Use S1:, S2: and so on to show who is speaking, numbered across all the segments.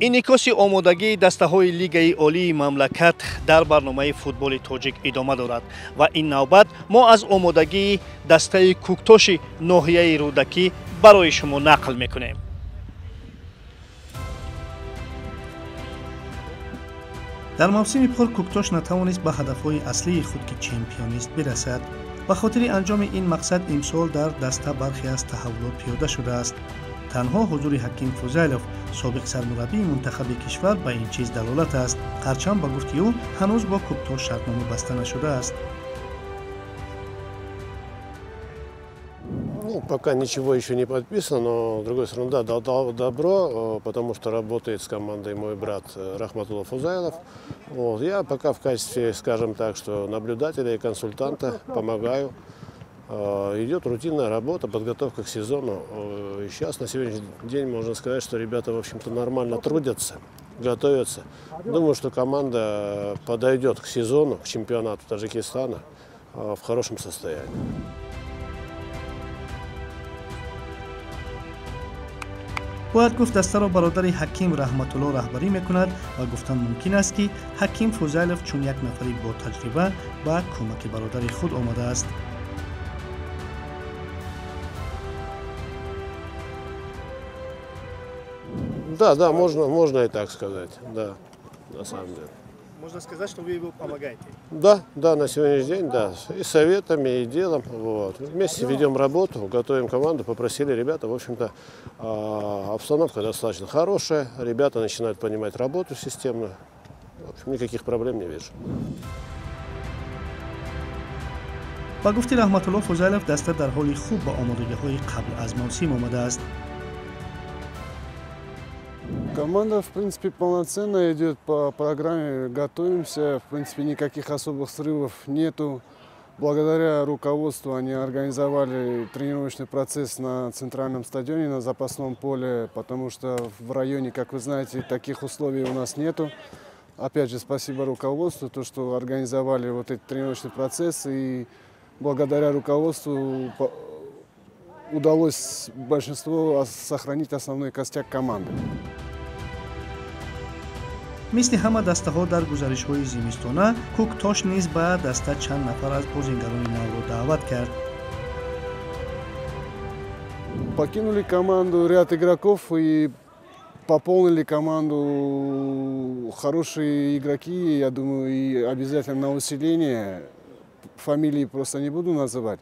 S1: Инъикоси омодагии дастаҳои Лигаи Олии мамлакат дар барномаи футболи тоҷик идома дорад ва ин навбат мо аз омодагии дастаи Кӯктоши ноҳияи Рӯдакӣ барои шумо нақл мекунем. Дар мавсими пор Кӯктош натавонист ба ҳадафҳои аслии худ, ки чемпионист, бирасад. Ба хотири анҷоми ин мақсад имсол дар даста бархе аз таҳаввулот пиёда шудааст. Танҳо ҳузури Ҳаким Фузайлов, собиқ сармураббии мунтахаби кишвар, ба ин чиз далолат аст. Ҳарчанд ба гуфти ӯ ҳанӯз бо Кӯктош шартнома баста нашудааст.
S2: Ну, пока ничего еще не подписано, но, с другой стороны, да, дал добро, потому что работает с командой мой брат Рахматулло Фузайлов. Вот, я пока в качестве, скажем так, что наблюдателя и консультанта помогаю. Идет рутинная работа, подготовка к сезону. И сейчас, на сегодняшний день, можно сказать, что ребята, в общем-то, нормально трудятся, готовятся. Думаю, что команда подойдет к сезону, к чемпионату Таджикистана в хорошем состоянии.
S1: Бояд гуфт, дастаро бародари Ҳаким Раҳматулло раҳбарӣ мекунад ва гуфтан мумкин аст, ки Ҳаким Фузайлов чун як нафари ботаҷриба ба кӯмаки бародари худ омадааст.
S2: Да, да, можно и так сказать, да, на самом деле.
S1: Можно сказать, что вы его помогаете?
S2: Да, да, на сегодняшний день, да, и советами, и делом. Вот. Вместе ведем работу, готовим команду, попросили ребята, в общем-то, обстановка достаточно хорошая, ребята начинают понимать работу системную, в общем, никаких проблем не вижу.
S1: Ба гуфти Раҳматулло Фузайлов, даста дар ҳоли хуб ба омодагиҳои қабл аз мавсим омадааст.
S3: Команда, в принципе, полноценно идет по программе, готовимся, в принципе, никаких особых срывов нету. Благодаря руководству они организовали тренировочный процесс на центральном стадионе, на запасном поле, потому что в районе, как вы знаете, таких условий у нас нету. Опять же, спасибо руководству, то, что организовали вот этот тренировочный процесс, и благодаря руководству удалось большинство сохранить основной костяк команды.
S1: Мисли ҳама дастаҳо дар гузаришҳои зимистона, Кӯктош низ ба даста чанд нафар аз бозингарони навро даъват кард.
S3: Покинули команду ряд игроков и пополнили команду хорошие игроки, я думаю, и обязательно на усиление. Фамилии просто не буду называть.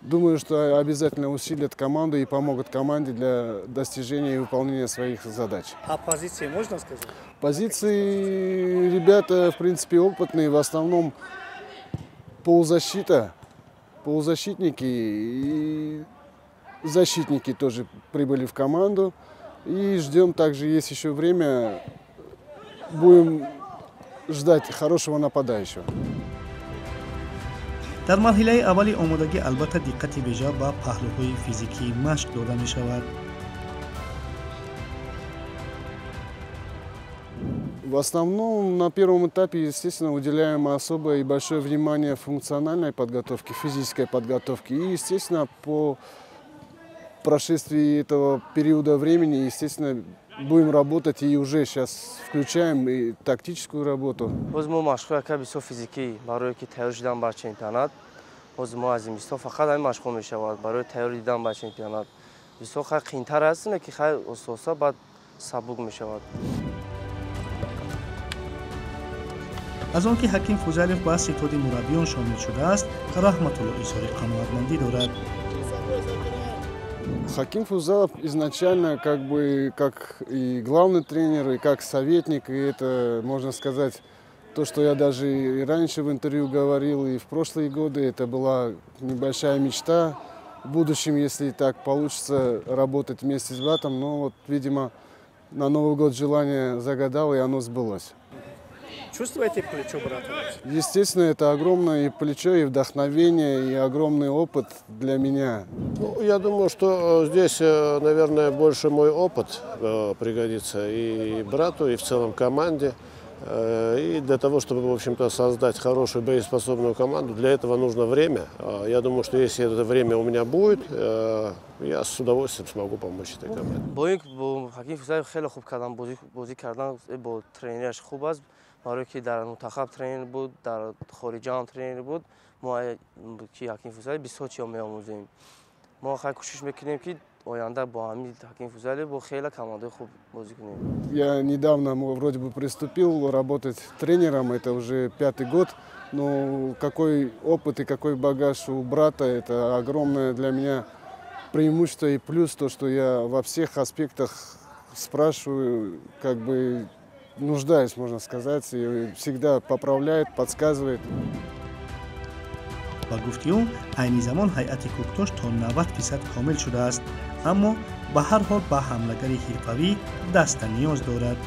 S3: Думаю, что обязательно усилят команду и помогут команде для достижения и выполнения своих задач.
S1: А позиции можно сказать?
S3: Позиции ребята, в принципе, опытные. В основном полузащита, полузащитники и защитники тоже прибыли в команду. И ждем также, есть еще время, будем ждать хорошего нападающего.
S1: Дар марҳилаи аввали омодагӣ албатта диққати вижа ба паҳлӯҳои физикии машқ дода мешавад.
S3: В основном на первом этапе, естественно, уделяем особое и большое внимание функциональной подготовке, физической подготовке. И, естественно, по прошествии этого периода времени, естественно, будем работать и уже сейчас включаем и тактическую работу.
S4: Ҳоз мо машқҳои ака бисёр физикӣ барое ки тайёр шудан ба чемпионат. Ҳоз мо аз зимистон фақат ҳамин машқҳо мешавад барои тайёр дидан ба чемпионат. Бисёр хай қиинтар аст, не ки хай оста-оста баъд сабук мешавад.
S1: Аз он ки Ҳаким Фузайлов ба ситоди мураббиён шомил шудааст, Раҳматулло изҳори қаноатмандӣ дорад.
S3: Хаким Фузайлов изначально как бы как и главный тренер, и как советник, и это, можно сказать, то, что я даже и раньше в интервью говорил, и в прошлые годы, это была небольшая мечта в будущем, если так получится, работать вместе с братом, но вот, видимо, на Новый год желание загадал, и оно сбылось.
S1: Чувствуете плечо брата?
S3: Естественно, это огромное и плечо, и вдохновение, и огромный опыт для меня.
S2: Ну, я думаю, что здесь, наверное, больше мой опыт пригодится и брату, и в целом команде. И для того, чтобы, в общем-то, создать хорошую боеспособную команду, для этого нужно время. Я думаю, что если это время у меня будет, я с удовольствием смогу помочь этой команде.
S4: Бо Ҳаким Фузайлов хеле хуб кардан, бозӣ кардан бо тренераш хуб аст, барое ки дар мунтахаб тренер буд, дар хориҷа ҳам тренер буд. Мо ки Ҳаким Фузайлов бисёр чиҳо меомӯзем. Мо хай кӯшиш мекунем, ки оянда бо ҳамин Ҳаким Фузайлов бо хеле командаи хуб бозӣ кунем.
S3: Я недавно вроде бы приступил работать тренером, это уже 5-й год, но какой опыт и какой багаж у брата, это огромное для меня преимущество и плюс то, что я во всех аспектах спрашиваю, как бы нуждаюсь, можно сказать, и всегда поправляет, подсказывает.
S1: Ба гуфти ӯ, айни замон ҳайати Кӯктош то 90% комил шудааст, аммо ба ҳар ҳол ба ҳамлагари ҳирфавӣ даста ниёз дорад.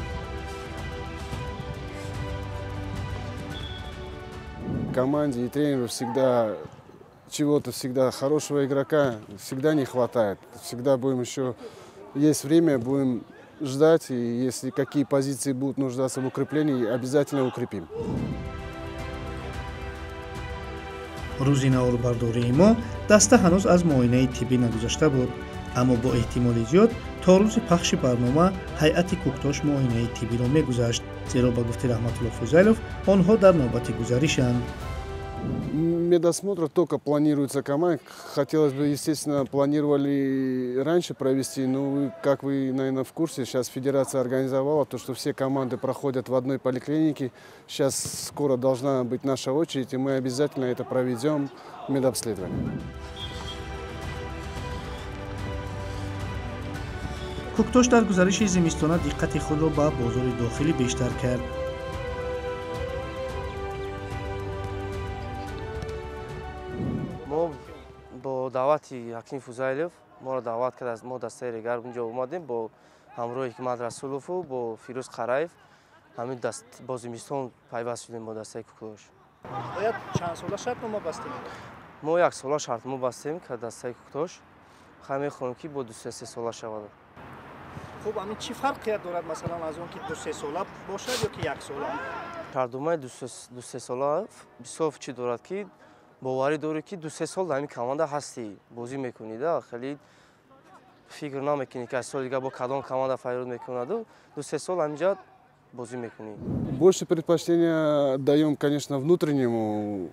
S3: Команде и тренеру всегда чего-то, всегда хорошего игрока всегда не хватает. Всегда будем еще, есть время, будем ждать, и если какие позиции будут нуждаться в укреплении, обязательно укрепим.
S1: Рӯзи наворбардории мо даста ҳанӯз аз муоинаи тиббӣ нагузашта буд, аммо бо эҳтимоли зиёд то рӯзи пахши барнома ҳайати Кӯктош муоинаи тиббиро мегузашт, зеро ба гуфти Раҳматулло Фузайлов, онҳо дар навбати гузаришанд.
S3: Медосмотр только планируется команда. Хотелось бы, естественно, планировали раньше провести, но, как вы, наверное, в курсе, сейчас федерация организовала то, что все команды проходят в одной поликлинике. Сейчас скоро должна быть наша очередь, и мы обязательно это проведем, медобследование.
S1: Кӯктош дар гузариши зимистона диққати худро ба бозори дохилӣ бештар кард.
S4: Мо бо даъвати Ҳаким Фузайлов моро даъват кард, мо дастаи Регар унҷо омадем бо ҳамроҳи Ҳикмат Расулову бо Фирӯз Қараев. Ҳамин бо зимистон пайваст шудем бо дастаи Кӯктош.
S1: Бояд чанд сола шартнома бастем?
S4: Мо як сола шартнома бастем ка дастаи Кӯктош. Хай мехоҳем, ки бо 2-3 сола шавад.
S1: Хуб, ҳамин чӣ фарқият дорад, масалан, аз он ки 2-3 сола бошад ё ки як сола?
S4: Шартномаи 2-3 сола бисёр чӣ дорад, ки боварӣ дорӣ, ки 2-3 сол дар ҳамин команда ҳастӣ, бозӣ мекунӣ, да, хеле фикр намекунӣ, ки аз соли дигар бо кадом команда фарёд мекунаду, 2-3 сол ҳаминҷа бозӣ мекунӣ.
S3: Больше предпочтение даем, конечно, внутреннему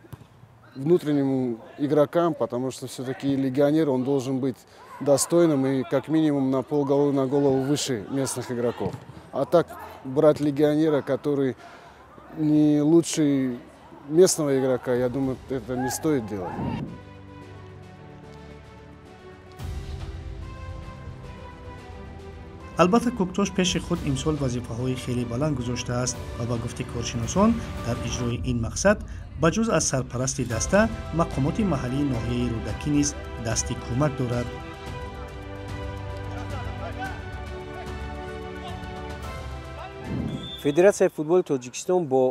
S3: игрокам, потому что все-таки легионер, он должен быть достойным и как минимум на полголовы, на голову выше местных игроков. А так брать легионера, который не лучший местного игрока, я думаю, это не стоит делать.
S1: Албатта, Кӯктош пеши худ имсол вазифаҳои хеле баланд гузоштааст ва ба гуфти коршиносон, дар иҷрои ин мақсад ба ҷуз аз сарпарасти даста мақомоти маҳаллии ноҳияи Рӯдакӣ низ дасти кӯмак дорад.
S5: Федератсияи футболи Тоҷикистон бо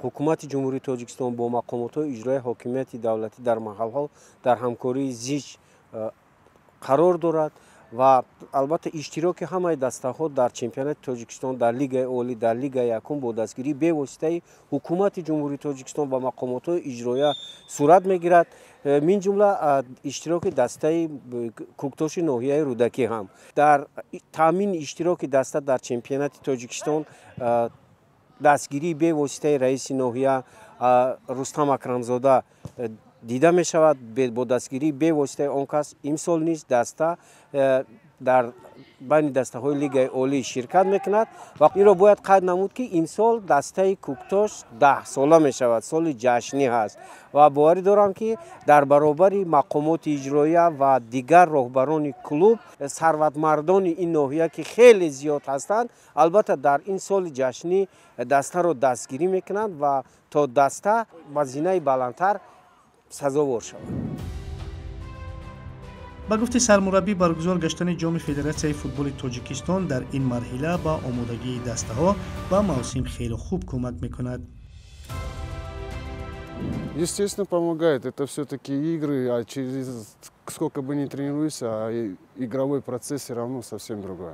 S5: ҳукумати Ҷумҳурии Тоҷикистон, бо мақомотҳои иҷрои ҳокимияти давлатӣ дар маҳалҳо дар ҳамкории зич қарор дорад ва албатта иштироки ҳамаи дастаҳо дар чемпионати Тоҷикистон, дар Лигаи олӣ, дар Лигаи якум бо дастгирии бевоситаи ҳукумати Ҷумҳурии Тоҷикистон ва мақомотҳои иҷроия сурат мегирад. Мин ҷумла иштироки дастаи Кӯктоши ноҳияи Рӯдакӣ ҳам дар таъмини иштироки даста дар чемпионати Тоҷикистон дастгирии бевоситаи раиси ноҳия Рустам Акрамзода дида мешавад. Бо дастгирии бевоситаи он кас имсол низ даста дар байни дастаҳои Лигаи олӣ ширкат мекунад ва инро бояд қайд намуд, ки имсол дастаи Кӯктош 10сола мешавад, соли ҷашнӣ ҳаст ва боварӣ дорам, ки дар баробари мақомоти иҷроия ва дигар роҳбарони клуб, сарватмардони ин ноҳия, ки хеле зиёд ҳастанд, албатта дар ин соли ҷашнӣ дастаро дастгирӣ мекунанд ва то даста ба зинаи баландтар сазовор шавад.
S1: Ба гуфти сармураббӣ, баргузор гаштани ҷоми Федератсияи футболи Тоҷикистон дар ин марҳила ба омодагии дастаҳо ба мавсим хеле хуб кӯмак мекунад.
S3: Естественно, помогает. Это все-таки игры, а через сколько бы ни тренируйся, а игровой процесс все равно совсем другой.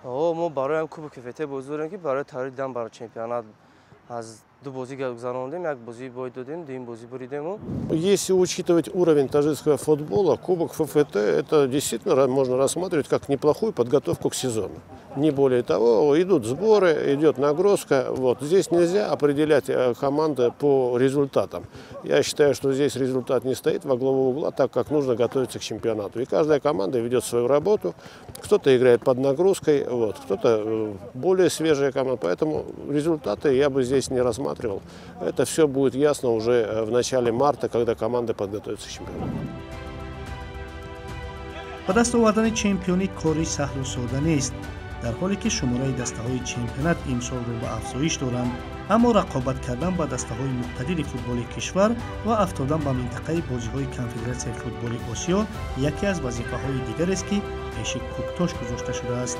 S4: Мо барои ҳам кубоки ФТ бозӣ дорем, ки барои тайёрӣ дидан барои чемпионат. Аз ду бозӣ гузарондем, як бозӣ бой додем, дуюм бозӣ буридем.
S2: Если учитывать уровень таджикского футбола, Кубок ФФТ это действительно можно рассматривать как неплохую подготовку к сезону. Не более того, идут сборы, идет нагрузка. Вот. Здесь нельзя определять команды по результатам. Я считаю, что здесь результат не стоит во главу угла, так как нужно готовиться к чемпионату. И каждая команда ведет свою работу. Кто-то играет под нагрузкой, вот, кто-то более свежая команда. Поэтому результаты я бы здесь не рассматривал. Это все будет ясно уже в начале марта, когда команды подготовятся к чемпионату.
S1: Ба даст овардани чемпионӣ кори саҳлу сода нест, дар ҳоле ки шумораи дастаҳои чемпионат имсол рӯ ба афзоиш доранд, аммо рақобат кардан ба дастаҳои муқтадири футболи кишвар ва афтодан ба минтақаи бозиҳои Конфедератсияи футболи Осиё яке аз вазифаҳои дигарест, ки пеши Кӯктош гузошта шудааст.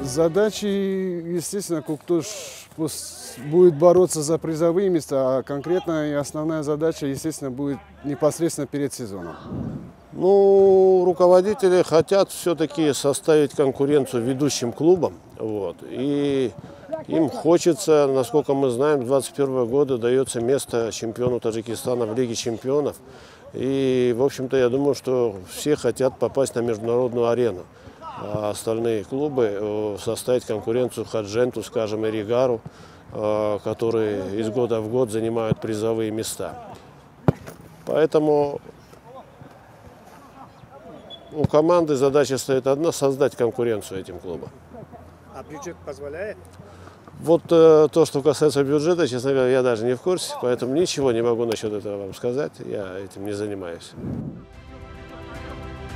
S3: Задачи, естественно, Куктош будет бороться за призовые места, а конкретно и основная задача, естественно, будет непосредственно перед сезоном.
S2: Ну, руководители хотят все-таки составить конкуренцию ведущим клубам. Вот. И им хочется, насколько мы знаем, с 2021 года дается место чемпиону Таджикистана в Лиге чемпионов. И, в общем-то, я думаю, что все хотят попасть на международную арену. А остальные клубы составить конкуренцию Хадженту, скажем, и Ригару, которые из года в год занимают призовые места. Поэтому у команды задача стоит одна – создать конкуренцию этим клубам.
S1: А бюджет позволяет?
S2: Вот то, что касается бюджета, честно говоря, я даже не в курсе, поэтому ничего не могу насчет этого вам сказать, я этим не занимаюсь.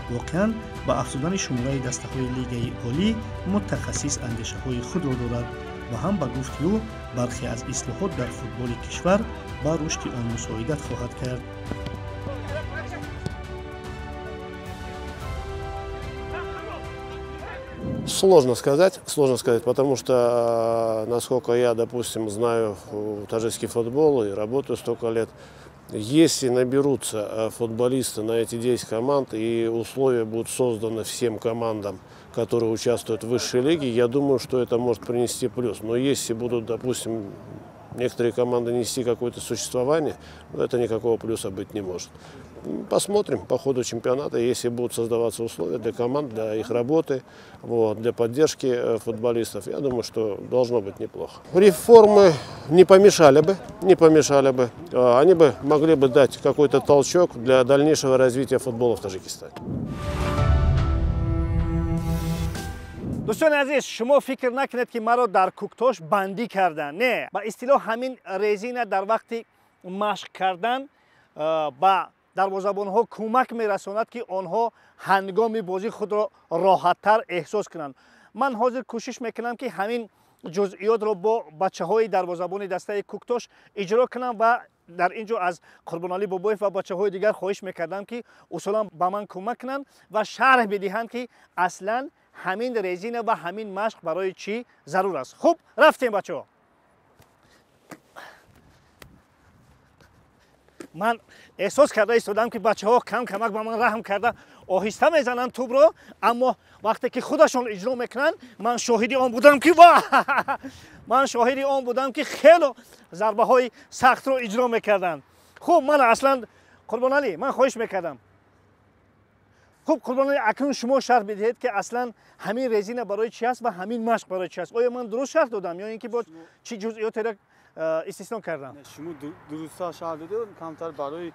S1: Воқеан, ба афзудани шумораи дастаҳои Лигаи Олӣ мутахассис андешаҳои худро дорад ва ҳам ба гуфти ӯ бархе аз ислоҳот дар футболи кишвар ба рушди он мусоидат хоҳад кард.
S2: Сложно сказать, потому что, насколько я, допустим, знаю таджикский футбол и работаю столько лет, если наберутся футболисты на эти 10 команд и условия будут созданы всем командам, которые участвуют в высшей лиге, я думаю, что это может принести плюс. Но если будут, допустим, некоторые команды нести какое-то существование, это никакого плюса быть не может. Посмотрим по ходу чемпионата, если будут создаваться условия для команд, для их работы, вот, для поддержки футболистов, я думаю, что должно быть неплохо. Реформы не помешали бы, они бы могли бы дать какой-то толчок для дальнейшего развития футбола в Таджикистане.
S1: Дӯстони азиз, шумо фикр накунед, ки маро дар Кӯктош бандӣ карданд. Не, ба истилоҳ ҳамин резина дар вақти машқ кардан ба дарвозабонҳо кӯмак мерасонад, ки онҳо ҳангоми бозӣ худро роҳаттар эҳсос кунанд. Ман ҳозир кӯшиш мекунам, ки ҳамин ҷузъиётро бо бачаҳои дарвозабони дастаи Кӯктош иҷро кунам ва дар ин ҷо аз Қурбоналӣ Бобоев ва бачаҳои дигар хоҳиш мекардам, ки усулан ба ман кӯмак кунанд ва шарҳ бидиҳанд, ки аслан ҳамин резина ва ҳамин машқ барои чӣ зарур аст. Хуб, рафтем, бачаҳо. Ман эҳсос карда истодам, ки бачаҳо кам камак ба ман раҳм карда оҳиста мезананд тӯбро, аммо вақте ки худашон иҷро мекунанд, ман шоҳиди он будам, ки ман шоҳиди он будам, ки хело зарбаҳои сахтро иҷро мекарданд. Хуб, ман аслан Қурбоналӣ, ман хоҳиш мекардам. Хуб, Қурбоналӣ, акнун шумо шарҳ бидиҳед, ки аслан ҳамин резина барои чӣ аст ва ҳамин машқ барои чӣ аст. Оё ман дуруст шарҳ додам ё ин ки боз чӣ ҷузъиётеро истисно кардам?
S6: Шумо дурусттар шарҳ додед, камтар барои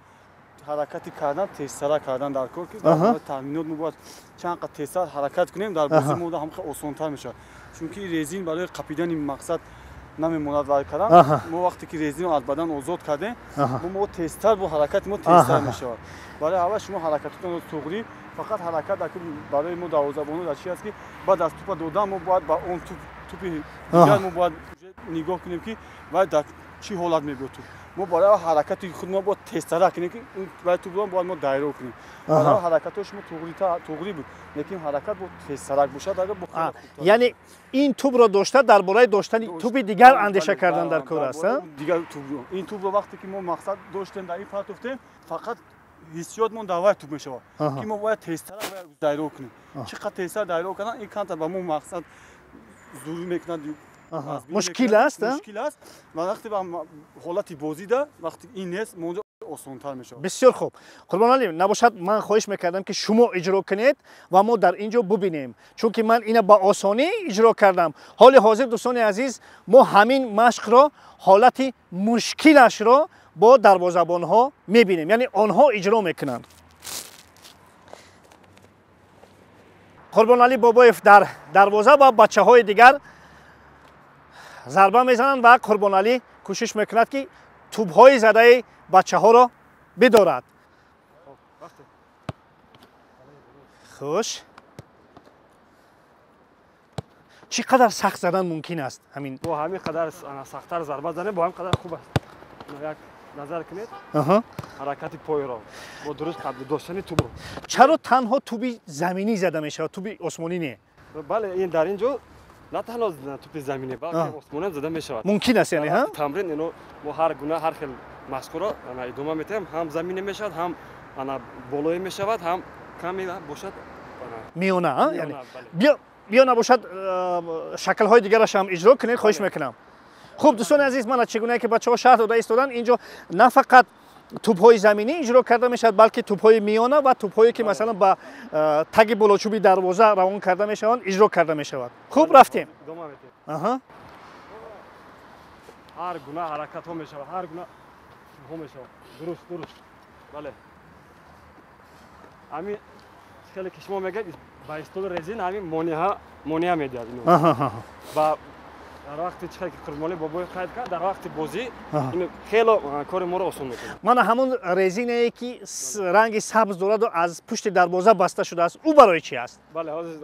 S6: ҳаракати кардан, тезтара кардан дар кор, ки дар таъминот мо бояд чанд қад тезтар ҳаракат кунем, дар бозӣ мо ҳам осонтар мешавад. Чунки резин барои қапидани мақсад намемонад вар кардан. Мо вақте ки резинро аз бадан озод кардем, мо тезтар бо ҳаракати мо тезтар мешавад. Барои аввал шумо ҳаракатотонро туғрӣ, фақат ҳаракат барои мо дарвозабонҳо дар чи аст, ки баъд аз тӯпа додан мо бояд ба он тӯпи дигар мо бояд нигоҳ кунем, ки вай дар чӣ ҳолат мебиёд тӯп. Мо барои ҳаракати худ мо бояд тезтара кунем, ки вай тӯпро бояд мо дайро кунем. Барои ҳаракатҳои шумо туғрӣ буд, лекин ҳаракат бо тезтарак бошад, агар бо
S1: яъне ин тӯпро дошта дар бораи доштани тӯпи дигар андеша кардан дар кор аст,
S6: дигар тӯпро. Ин тӯпро вақте ки мо мақсад доштем, дар ин партофтем, фақат ҳиссиётмон дар вай тӯп мешавад, ки мо бояд тезтара дайро кунем. Чӣ қадр тезтар дайро кардан, ин камтар ба мо мақсад зур мекунад.
S1: Мушкил аст,
S6: мушкил аст. Ва вақте ба ҳолати бозида, вақте ин нест, мо онҷо осонтар мешавад.
S1: Бисёр хуб. Қурбоналӣ, набошад ман хоҳиш мекардам, ки шумо иҷро кунед ва мо дар ин ҷо бубинем, чунки ман ина ба осонӣ иҷро кардам. Ҳоли ҳозир, дӯстони азиз, мо ҳамин машқро, ҳолати мушкилашро бо дарвозабонҳо мебинем, яъне онҳо иҷро мекунанд. Қурбоналӣ Бобоев дар дарвоза ва бачаҳои дигар зарба мезананд ва Қурбоналӣ кӯшиш мекунад, ки тӯбҳои задаи бачаҳоро бидорад. Хуш, чӣ қадар сахт задан мумкин аст? Ҳамин
S7: бо ҳамин қадар сахттар зарба занем, бо ҳамин қадар хуб аст. Як назар кунед ҳаракати пойро бо дуруст қабул доштани тӯбро.
S1: Чаро танҳо тӯби заминӣ зада мешавад, тӯби осмонӣ не?
S7: Бале, ин дар ин ҷо на танҳо тӯпи заминӣ, балки осмонӣ ҳам зада мешавад.
S1: Мумкин аст, яъне ҳа?
S7: Тамрин ино мо ҳар гуна ҳар хел машқро идома медиҳем, ҳам заминӣ мешавад, ҳам болоӣ мешавад, ҳам каме бошад
S1: миёна. Яъне биё набошад шаклҳои дигараш ҳам иҷро кунед, хоҳиш мекунам. Хуб, дӯстони азиз, мана чӣ гунае ки бачаҳо шарҳ дода истоданд, инҷо на фақат тӯбҳои заминӣ иҷро карда мешавад, балки тӯбҳои миёна ва тӯбҳое ки масалан ба таги болочӯби дарвоза равон карда мешаванд, иҷро карда мешавад. Хуб, рафтем.
S7: Ҳар гуна ҳаракатҳо мешавад, ҳар гуна тӯбҳо мешавад. Дуруст, дуруст. Бале, ҳамин хеле ки шумо мегӯед, ба истоди резин ҳамин монеа медиҳад. Ва дар вақти чӣ ки Қурбоналӣ Бобоев қайд кард, дар вақти бозӣ ин хело кори моро осон мекунад.
S1: Мана ҳамон резинае ки ранги сабз дораду аз пушти дарвоза баста шудааст, ӯ барои чӣ аст?
S7: Бале, ҳозир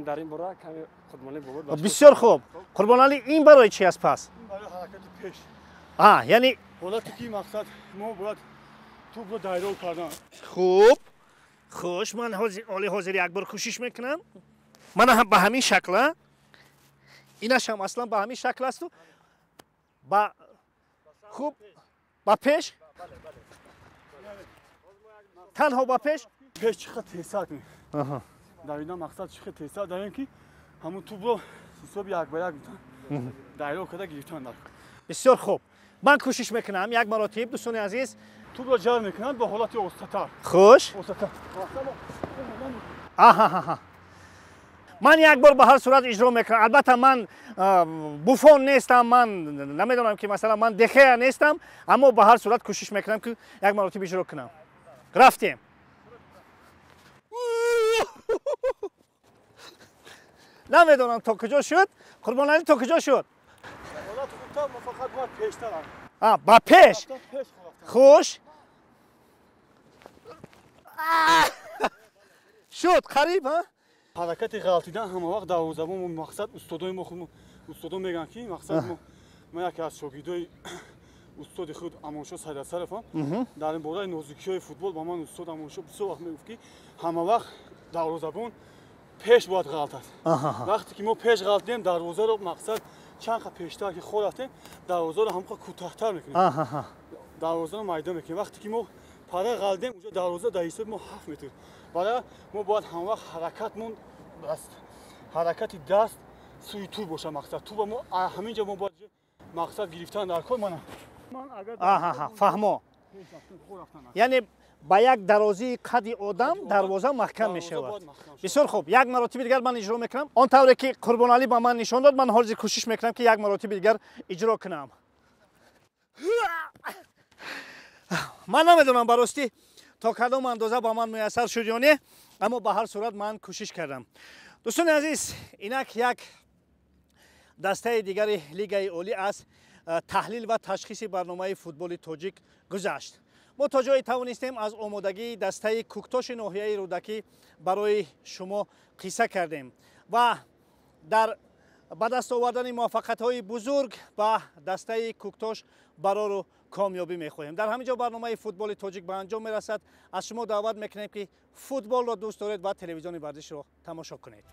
S7: дар ин бора каме Қурбоналӣ Бобоев.
S1: Бисёр хуб. Қурбоналӣ, ин барои чӣ аст пас?
S6: Ин барои ҳаракати пеш.
S1: Яъне
S6: ҳолате ки мақсад мо бояд тӯбро дайрол кардан.
S1: Хуб, хуш, ман оли ҳозир як бор кӯшиш мекунам. Мана ба ҳамин шакла, инаш ҳам аслан ба ҳамин шакл асту ба хуб ба пеш, танҳо ба пеш.
S6: Пеш чӣ қадр тезтар кунем, дар ина мақсад чӣ қадр тезтар дарем, ки ҳамун тӯбро ҳисоби як ба як дайрол карда гирифтан дар.
S1: Бисёр хуб, ман кӯшиш мекунам як маротиб, дӯстони азиз.
S6: Тӯбро ҷар мекунанд бо ҳолати остатар.
S1: Хуш, аҳаҳаҳа, ман як бор ба ҳар сурат иҷро мекунам. Албатта ман Буфон нестам, ман намедонам ки масалан ман Дехея нестам, аммо ба ҳар сурат кӯшиш мекунам, ки як маротиб иҷро кунам. Рафтем. Намедонам то куҷо шуд. Қурбоналӣ, то куҷо шуд? Ба пеш. Хуш шуд, қариб.
S6: Ҳаракати ғалтидан ҳама вақт дарвозабон мо мақсад устодои мо устодо мегӯянд, ки мақсад ман яке аз шогирдои устоди худ Амоншо Сайдасаровам. Дар ин бораи нозукиҳои футбол ба ман устод Амоншо бисёр вақт мегуфт, ки ҳама вақт дарвозабон пеш бояд ғалтад. Вақте ки мо пеш ғалтидем, дарвозаро мақсад чанд қа пештар ки хо рафтем, дарвозаро ҳамқа кӯтоҳтар мекунем, дарвозаро майдон мекунем. Вақте ки мо пара ғалтидем, уҷо дарвоза дар ҳисоби мо 7 метр. Барои мо бояд ҳамвақт ҳаракатмон ҳаракати даст сӯи тӯб бошад. Мақсад тӯба мо ҳамин ҷо мо бояд мақсад гирифтан дар кор. Мана
S1: фаҳмо, яъне ба як дарозии қади одам дарвоза маҳкам мешавад. Бисёр хуб, як маротиби дигар ман иҷро мекунам. Он тавре ки Қурбоналӣ ба ман нишон дод, ман ҳозир кӯшиш мекунам, ки як маротиби дигар иҷро кунам. Ман намедонам ба ростӣ то кадом андоза ба ман муяссар шуд ё не, аммо ба ҳар сурат ман кӯшиш кардам. Дӯстони азиз, инак як дастаи дигари Лигаи Олӣ аз таҳлил ва ташхиси барномаи футболи тоҷик гузашт. Мо то ҷое тавонистем аз омодагии дастаи Кӯктоши ноҳияи Рӯдакӣ барои шумо қисса кардем ва дар ба даст овардани муваффақиятҳои бузург ба дастаи Кӯктош барору комёбӣ мехоҳем. Дар ҳамин ҷо барномаи футболи тоҷик ба анҷом мерасад. Аз шумо даъват мекунем, ки футболро дӯст доред ва телевизиони варзишро тамошо кунед.